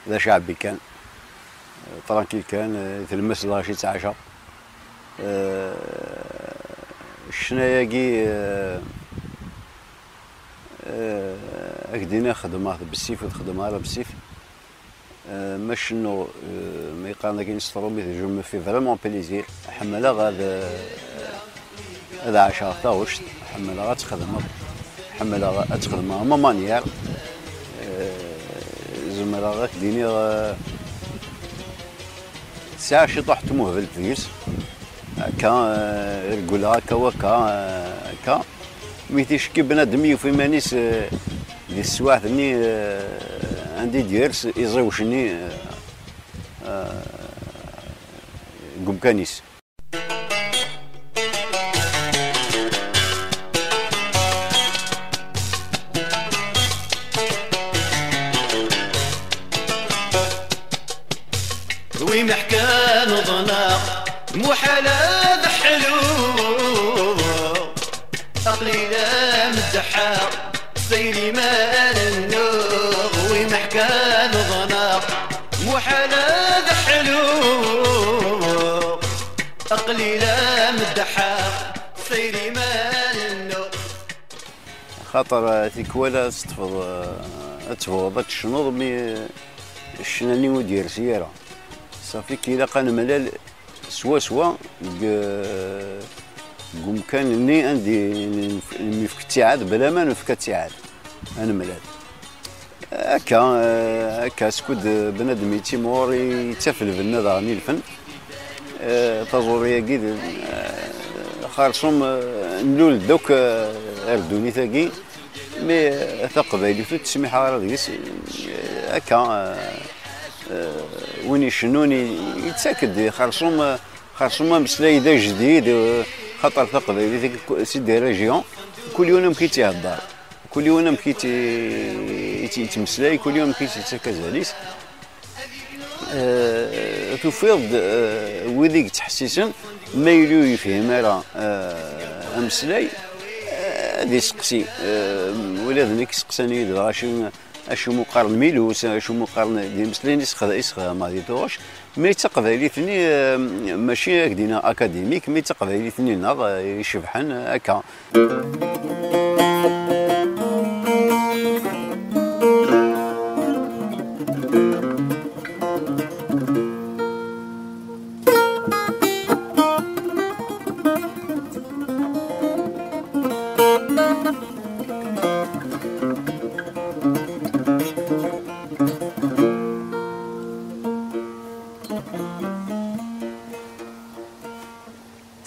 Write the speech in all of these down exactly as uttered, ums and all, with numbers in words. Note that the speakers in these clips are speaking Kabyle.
d aceɛbi kan, tranquille kan, eh, tlemmast lɣaci ttɛaca. Eh, ccna-agi, eh, eh, ad k-d-iniɣ xedmeɣ-t bessif, ur t-xeddmeɣ ara bessif. Eh, ma cennuɣ, eh, ma yeqqaren dagi s trumit, je me fais vraiment plaisir. Ḥemmleɣ ad, eh, ad ɛaceɣ taɣect, ḥemmleɣ ad tt-xedmeɣ, ḥemmleɣ ad tt-xedmeɣ à ma manière. Eh, zemreɣ ad k-d-iniɣ, eh, sɛiɣ ciṭuḥ n tmuhbelt deg-s. Akka, eh, reggleɣ akka wakka, eh, akka. Mi ticki bnadem yufa iman-is, eh, di teswiɛt-nni, eh, anda i d-yers iẓiwec-nni, eh, eh, deg umkan-is. Wi meḥkan uḍneɣ, muḥal ad ḥluɣ. Aqli la meddeḥeɣ, s tayri ma rennuɣ. Wi meḥkan uḍneɣ, muḥal ad ḥluɣ. Aqli la meddeḥeɣ, s tayri ma rennuɣ. Xaṭer, eh, tikwal ad teṭṭfeḍ, eh, ad tebɣuḍ ad tecnuḍ, mi, eh, ccna-nni ur d-yersi ara. Safi k-ilaq ad nemlal swaswa deg, eh, deg umkan-nni anda i, i, i yefka ttiɛad, bla ma nefka ttiɛad. Ad nemlal. Akka, eh, akka, skud bnadem yettimɣur, yettaf lbenna daɣen i lfen. Eh, taẓuri-agi d, eh, xerṣum, eh, nlul-d akk, eh, ar ddunit-agi, mi, eh, taqbaylit ur ttsemmiḥeɣ ara deg-s, eh, akka, eh, eh, win icennun i, yettak-d xerṣum, eh, xerṣum ameslay d ajdid, eh, xaṭer taqbaylit-agi ku-, c'est des régions, kul yiwen amek i tt-ihedder. Kul yiwen amek i tt-, i tt-, i tt-yettmeslay, kul yiwen amek i tt-yettak azal-is. Eh, tufiḍ-d, eh, wid i yettḥessisen, ma yili ur yefhim ara, eh, ameslay, eh, ad iseqsi. Eh, ula d nekk seqsan-iyi-d dɣa acu, acu mu qqaren milus, acu mu qqaren d imeslayen i sexda-, i sexdameɣ di tuɣac. Mi d taqbaylit-nni, eh, mačči ad k-d-iniɣ akademik, mi d taqbaylit-nni-nneɣ, eh, icebḥen, eh, akka.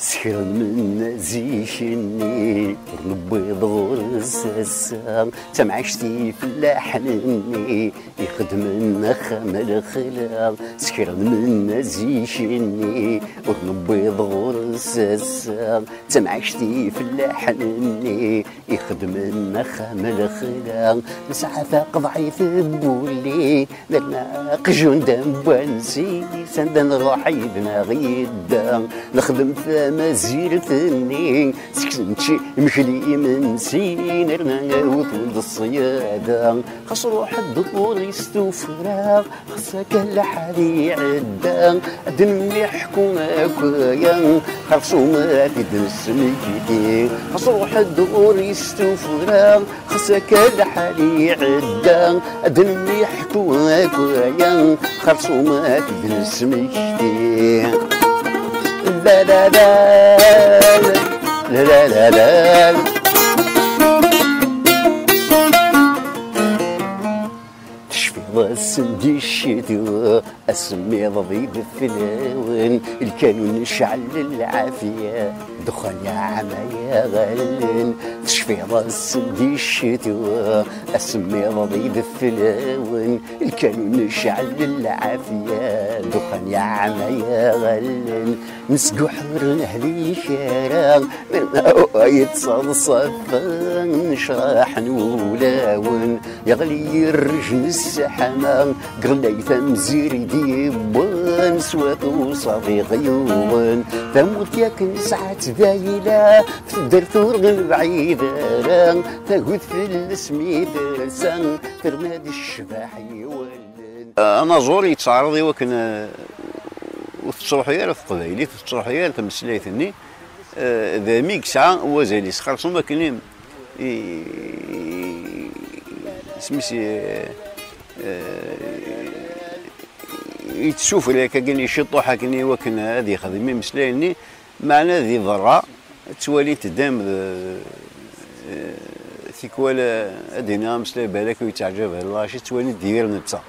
Sekren-d zik-nni, ur newwiḍ ɣur-s ass-a, d tamɛict ifellaḥen-nni ixeddmen axxam lexla. Sekren-d zik-nni, ur newwiḍ ɣur-s ass-a, d tamɛict ifellaḥen-nni ixeddmen axxam lexla. Nesɛa taqeḍɛit n wulli, nerna aqjun d amwansi, s anda nruḥ yid-neɣ yedda. Nexdem tamazirt-nni, seg nečči imekli imensi, nerna awtul d ṣṣyada. Xas ruḥ-d ur istufra, xas akka lḥal iɛedda, ad d-nemyeḥku akk aya, xerṣum ad t-id-nesmekti. Xas ruḥ-d ur istufra, xas akka lḥal iɛedda, ad d-nemyeḥku akk aya, xerṣum ad t-id-nesmekti. La la la, la la la la. Tecfiḍ ass-n di ccetwa, asemmiḍ d ideflawen, lkanun necɛel lɛafya, ddexxan yeɛma-yaɣ allen. Tecfiḍ ass-n di ccetwa, asemmiḍ d ideflawen, lkanun necɛel lɛafya, ddexxan yeɛma-yaɣ allen. Nesguḥ ur nehdi kra, nerna yettaḍṣaf, necraḥ n wulawen. Yeɣli yirrej n sseḥma, ɣlay tamziri d-yewwan s wat uṣabiɣ yiwen. Tamurt yak nesɛa-tt d ayla, f taddart ur nebɛid ara, tagut fell-as mi tersa, terna-d ccbaḥ i wallen. Anaẓur yettɛaraḍ i wakken, eh, ur tettruḥu ara teqbaylit, ur tettruḥu ara tmeslayt-nni, eh, d mi yesɛa wazal-is xerṣum akken i, i, isem-is, eh, eh, yettsufri akka akken, iciṭuḥ akken i wakken ad yexdem imeslayen-nni, meɛna di berra ttwalint-d am d, eh, tikwal, eh, ad d-iniɣ ameslay balak ur yettaɛǧab ara lɣaci, ttwalint-d yir netta.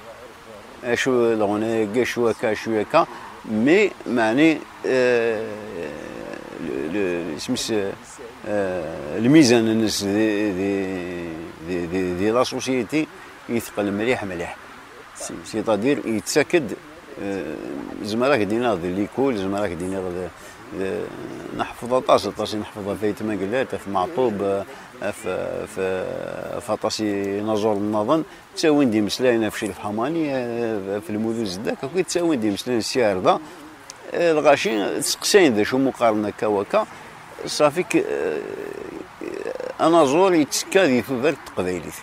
Acu leɣna-agi, acu akka, acu akka, mi meɛni, eh, le, le, isem-is, eh, lmizan-nnes di, di, di, di, di la société yeteqqel mliḥ mliḥ. C'est-à-dire yettak-d, eh, zemreɣ ad k-d-iniɣ di likul, zemreɣ ad k-d-iniɣ d, d, neḥfeḍ aṭas, aṭas i neḥfeḍ ɣef Ayt Magellalt, ɣef Meɛṭub, eh, ɣef, ɣef, ɣef aṭas inaẓuren nniḍen, ttawin-d imeslayen ɣef Crif Ḥamani, eh, ɣef Lmud Uzeddak, akk ttawin-d imeslayen sya ar da. Eh, lɣaci tseqsayen d acu mu qqaren akka wakka, ṣafi k-, eh, anaẓur yettekka di tudert teqbaylit.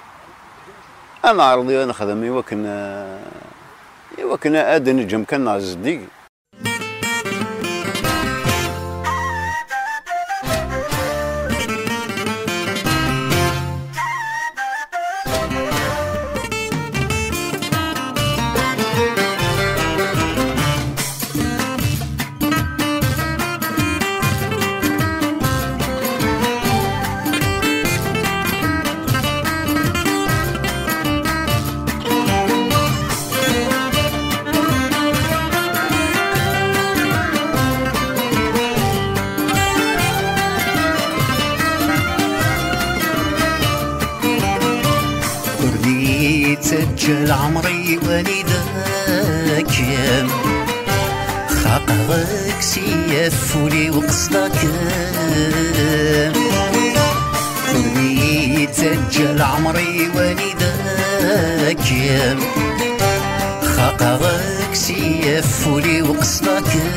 Ad neɛreḍ ad nexdem i wakken, eh, i wakken ad neǧǧ amkan-nneɣ zeddig. Ur d-yettaǧǧa leɛmer i wanida-kem. Xaqeɣ-k si yefful-iw qesdeɣ-kem. Ur d-yettaǧǧa leɛmer i wanida-kem. Xaqeɣ-k si yefful-iw qesdeɣ-kem.